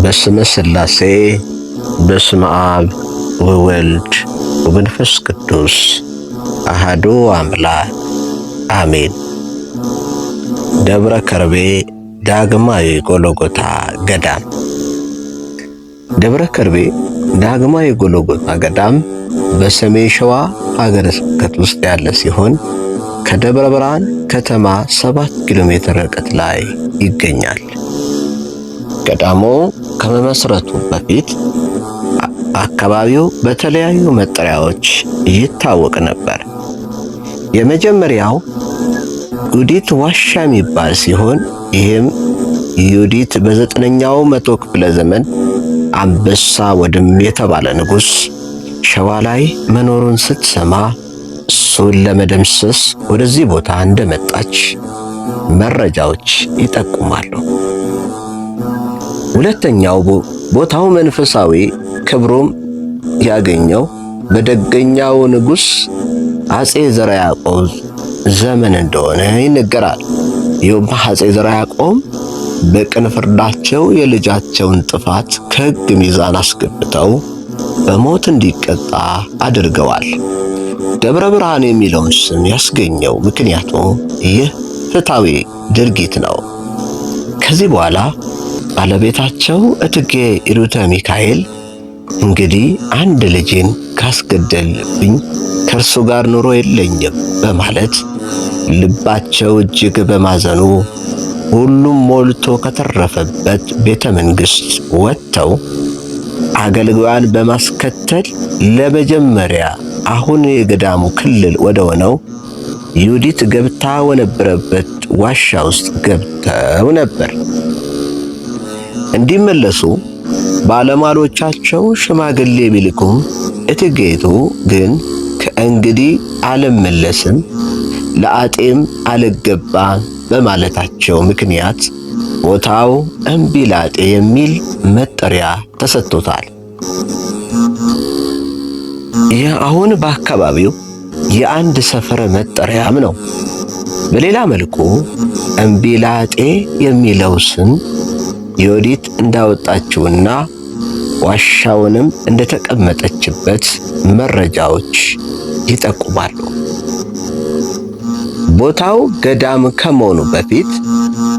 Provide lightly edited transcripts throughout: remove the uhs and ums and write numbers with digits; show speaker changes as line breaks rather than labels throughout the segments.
በስመ ሥላሴ፣ በስመ አብ ወወልድ ወመንፈስ ቅዱስ አሐዱ አምላክ አሜን። ደብረ ከርቤ ዳግማዊ ጎልጎታ ገዳም። ደብረ ከርቤ ዳግማዊ ጎልጎታ ገዳም በሰሜን ሸዋ ሀገረ ስብከት ውስጥ ያለ ሲሆን ከደብረ ብርሃን ከተማ 7 ኪሎ ሜትር ርቀት ላይ ይገኛል። ገዳሙ ከመመስረቱ በፊት አካባቢው በተለያዩ መጠሪያዎች ይታወቅ ነበር። የመጀመሪያው ጉዲት ዋሻ የሚባል ሲሆን ይህም ዩዲት በ9ኛው መቶ ክፍለ ዘመን አንበሳ ወድም የተባለ ንጉሥ ሸዋ ላይ መኖሩን ስትሰማ እሱን ለመደምሰስ ወደዚህ ቦታ እንደመጣች መረጃዎች ይጠቁማሉ። ሁለተኛው ቦታው መንፈሳዊ ክብሩም ያገኘው በደገኛው ንጉሥ አጼ ዘርዓ ያዕቆብ ዘመን እንደሆነ ይነገራል። ይህም አጼ ዘርዓ ያዕቆብ በቅን ፍርዳቸው የልጃቸውን ጥፋት ከሕግ ሚዛን አስገብተው በሞት እንዲቀጣ አድርገዋል። ደብረ ብርሃን የሚለውን ስም ያስገኘው ምክንያቱ ይህ ፍትሐዊ ድርጊት ነው። ከዚህ በኋላ ባለቤታቸው እቴጌ ሂሩተ ሚካኤል እንግዲህ አንድ ልጄን ካስገደልብኝ ከእርሱ ጋር ኑሮ የለኝም በማለት ልባቸው እጅግ በማዘኑ ሁሉም ሞልቶ ከተረፈበት ቤተ መንግሥት ወጥተው አገልጋዩን በማስከተል ለመጀመሪያ አሁን የገዳሙ ክልል ወደ ሆነው ዩዲት ገብታ ወነበረበት ዋሻ ውስጥ ገብተው ነበር። እንዲመለሱ ባለሟሎቻቸው ሽማግሌ ቢልኩም እቴጌይቱ ግን ከእንግዲህ አልመለስም፣ ለአጤም አልገባም በማለታቸው ምክንያት ቦታው እምቢላጤ የሚል መጠሪያ ተሰጥቶታል። ይህ አሁን በአካባቢው የአንድ ሰፈር መጠሪያም ነው። በሌላ መልኩ እምቢላጤ የሚለው ስም ዮዲት እንዳወጣችውና ዋሻውንም እንደተቀመጠችበት መረጃዎች ይጠቁማሉ። ቦታው ገዳም ከመሆኑ በፊት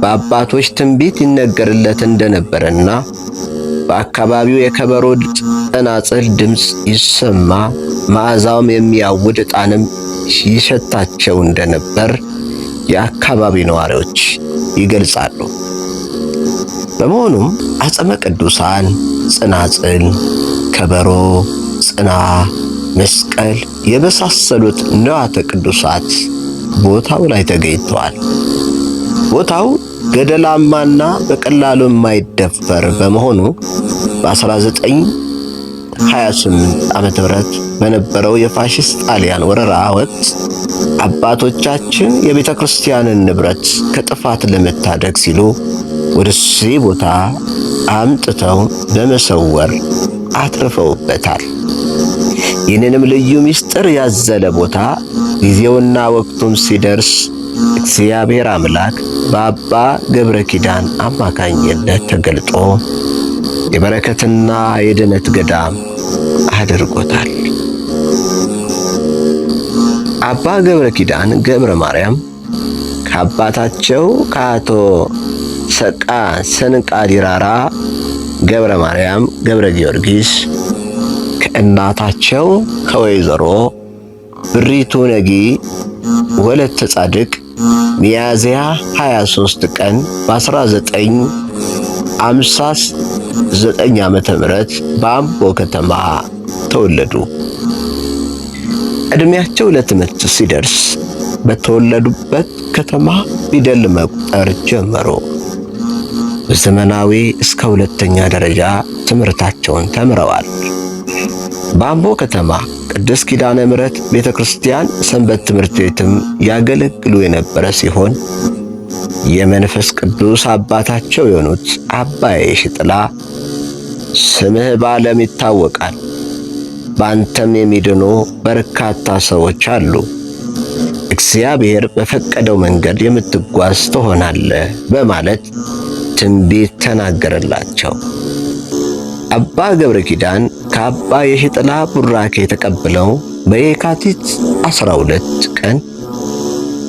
በአባቶች ትንቢት ይነገርለት እንደነበረና በአካባቢው የከበሮ ጸናጽል ድምፅ ይሰማ፣ መዓዛውም የሚያውድ ዕጣንም ይሸታቸው እንደነበር የአካባቢው ነዋሪዎች ይገልጻሉ። በመሆኑም አጽመ ቅዱሳን፣ ጽናጽል፣ ከበሮ፣ ጽና፣ መስቀል የመሳሰሉት ንዋያተ ቅዱሳት ቦታው ላይ ተገኝተዋል። ቦታው ገደላማና በቀላሉ የማይደፈር በመሆኑ በ1928 ዓመተ ምህረት በነበረው የፋሽስት ጣሊያን ወረራ ወቅት አባቶቻችን የቤተ ክርስቲያንን ንብረት ከጥፋት ለመታደግ ሲሉ ወደዚህ ቦታ አምጥተው በመሰወር አትርፈውበታል። ይህንንም ልዩ ምስጢር ያዘለ ቦታ ጊዜውና ወቅቱም ሲደርስ እግዚአብሔር አምላክ በአባ ገብረ ኪዳን አማካኝነት ተገልጦ የበረከትና የድነት ገዳም አድርጎታል። አባ ገብረ ኪዳን ገብረ ማርያም ከአባታቸው ከአቶ ሰቃ ሰንቃ ዲራራ ገብረ ማርያም ገብረ ጊዮርጊስ ከእናታቸው ከወይዘሮ ብሪቱ ነጊ ወለተ ጻድቅ ሚያዝያ 23 ቀን በ1959 ዓመተ ምህረት በአምቦ ከተማ ተወለዱ። ዕድሜያቸው ለትምህርት ሲደርስ በተወለዱበት ከተማ ፊደል መቁጠር ጀመሩ። በዘመናዊ እስከ ሁለተኛ ደረጃ ትምህርታቸውን ተምረዋል። በአምቦ ከተማ ቅድስት ኪዳነ ምሕረት ቤተክርስቲያን ሰንበት ትምህርት ቤትም ያገለግሉ የነበረ ሲሆን የመንፈስ ቅዱስ አባታቸው የሆኑት አባ የሺጥላ ስምህ በዓለም ይታወቃል፣ በአንተም የሚድኑ በርካታ ሰዎች አሉ፣ እግዚአብሔር በፈቀደው መንገድ የምትጓዝ ትሆናለህ በማለት ትንቢት ተናገረላቸው። አባ ገብረ ኪዳን ከአባ የሺጥላ ቡራኬ ተቀብለው በየካቲት 12 ቀን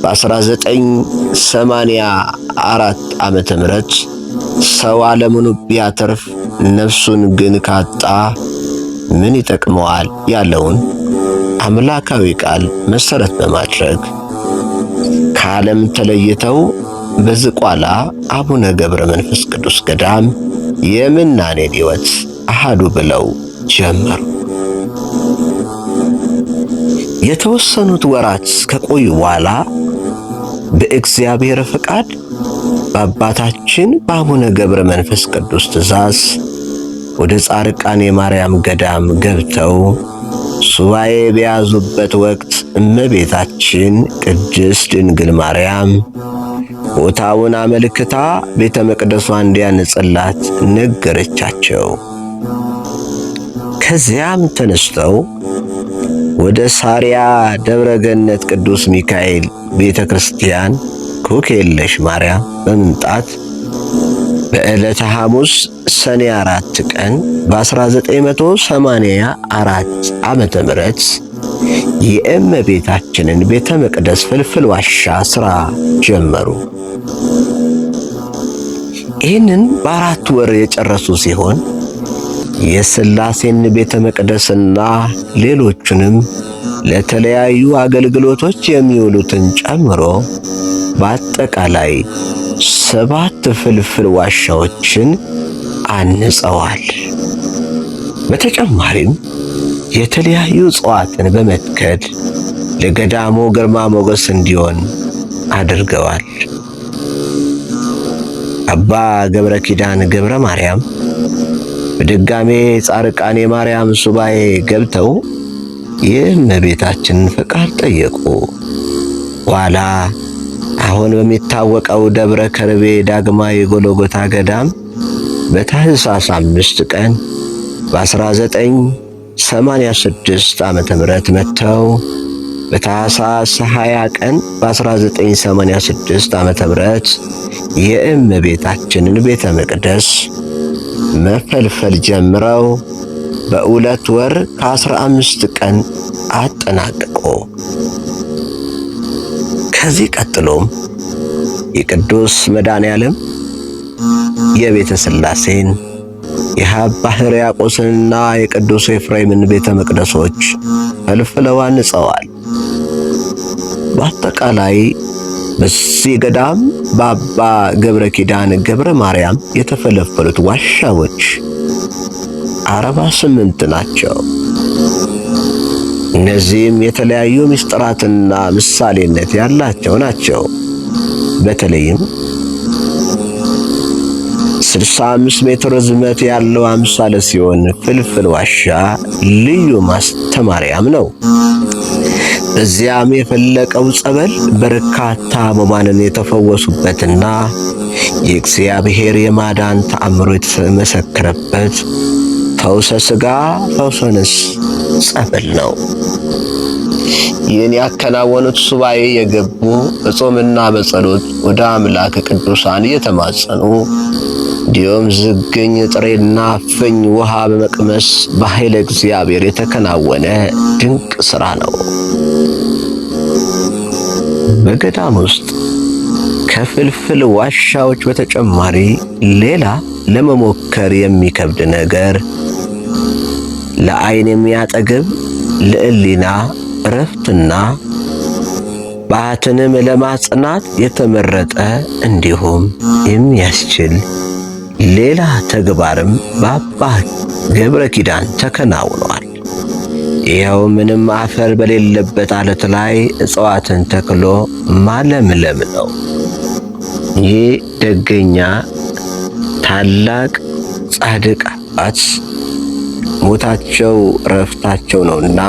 በ1984 ዓመተ ምህረት ሰው ዓለሙን ቢያተርፍ ነፍሱን ግን ካጣ ምን ይጠቅመዋል ያለውን አምላካዊ ቃል መሰረት በማድረግ ከዓለም ተለይተው በዝቋላ አቡነ ገብረ መንፈስ ቅዱስ ገዳም የምናኔን ሕይወት አሃዱ ብለው ጀመሩ። የተወሰኑት ወራት ከቆዩ በኋላ በእግዚአብሔር ፈቃድ በአባታችን በአቡነ ገብረ መንፈስ ቅዱስ ትእዛዝ ወደ ጻርቃን የማርያም ገዳም ገብተው ሱባኤ በያዙበት ወቅት እመቤታችን ቅድስት ድንግል ማርያም ቦታውን አመልክታ ቤተ መቅደሷ እንዲያንጽላት ነገረቻቸው። ከዚያም ተነስተው ወደ ሳሪያ ደብረ ገነት ቅዱስ ሚካኤል ቤተ ክርስቲያን ኩክየለሽ ማርያም በመምጣት በዕለተ ሐሙስ ሰኔ 4 ቀን በ1984 ዓመተ ምህረት የእመቤታችንን ቤተ መቅደስ ፍልፍል ዋሻ ሥራ ጀመሩ። ይህንን በ4 ወር የጨረሱ ሲሆን የሥላሴን ቤተ መቅደስና ሌሎቹንም ለተለያዩ አገልግሎቶች የሚውሉትን ጨምሮ በአጠቃላይ 7 ፍልፍል ዋሻዎችን አንጸዋል። በተጨማሪም የተለያዩ እጽዋትን በመትከል ለገዳሙ ግርማ ሞገስ እንዲሆን አድርገዋል። አባ ገብረ ኪዳን ገብረ ማርያም በድጋሜ ጻርቃኔ ማርያም ሱባኤ ገብተው የእመቤታችንን ፈቃድ ጠየቁ። ኋላ አሁን በሚታወቀው ደብረ ከርቤ ዳግማዊ ጎልጎታ ገዳም በታህሳስ 5 ቀን በ1986 ዓመተ ምህረት መጥተው በታህሳስ 20 ቀን በ1986 ዓመተ ምህረት የእመቤታችንን ቤተ መቅደስ መፈልፈል ጀምረው በ2 ወር ከ15 ቀን አጠናቅቆ ከዚህ ቀጥሎም የቅዱስ መድኃኔዓለም የቤተ ሥላሴን የአባ ሕርያቆስንና የቅዱስ ኤፍሬምን ቤተ መቅደሶች ፈልፍለው አንጸዋል። በአጠቃላይ በዚህ ገዳም በአባ ገብረ ኪዳን ገብረ ማርያም የተፈለፈሉት ዋሻዎች 48 ናቸው። እነዚህም የተለያዩ ምስጢራትና ምሳሌነት ያላቸው ናቸው። በተለይም 65 ሜትር ርዝመት ያለው አምሳለ ሲሆን ፍልፍል ዋሻ ልዩ ማስተማሪያም ነው። በዚያም የፈለቀው ጸበል በርካታ ሕሙማንን የተፈወሱበትና የእግዚአብሔር የማዳን ተአምሮ የተመሰከረበት ፈውሰ ሥጋ ፈውሰ ነፍስ ጸበል ነው። ይህን ያከናወኑት ሱባኤ የገቡ በጾምና በጸሎት ወደ አምላክ ቅዱሳን እየተማጸኑ እንዲሁም ዝግኝ ጥሬና ፍኝ ውሃ በመቅመስ በኃይለ እግዚአብሔር የተከናወነ ድንቅ ሥራ ነው። በገዳም ውስጥ ከፍልፍል ዋሻዎች በተጨማሪ ሌላ ለመሞከር የሚከብድ ነገር ለዓይን የሚያጠግብ ለሕሊና እረፍትና ባትንም ለማጽናት የተመረጠ እንዲሁም የሚያስችል ሌላ ተግባርም በአባ ገብረ ኪዳን ተከናውኗል። ይኸው ምንም አፈር በሌለበት አለት ላይ እጽዋትን ተክሎ ማለምለም ነው። ይህ ደገኛ ታላቅ ጻድቅ አባት ሞታቸው ረፍታቸው ነውና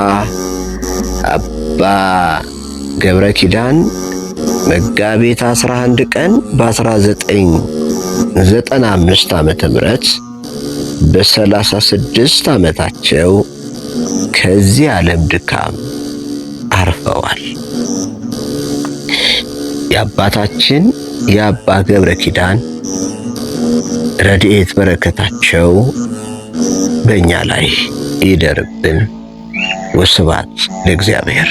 አባ ገብረ ኪዳን መጋቢት 11 ቀን በ1995 ዓመተ ምህረት በ36 ዓመታቸው ከዚህ ዓለም ድካም አርፈዋል። የአባታችን የአባ ገብረ ኪዳን ረድኤት በረከታቸው በእኛ ላይ ይደርብን። ወስብሐት ለእግዚአብሔር።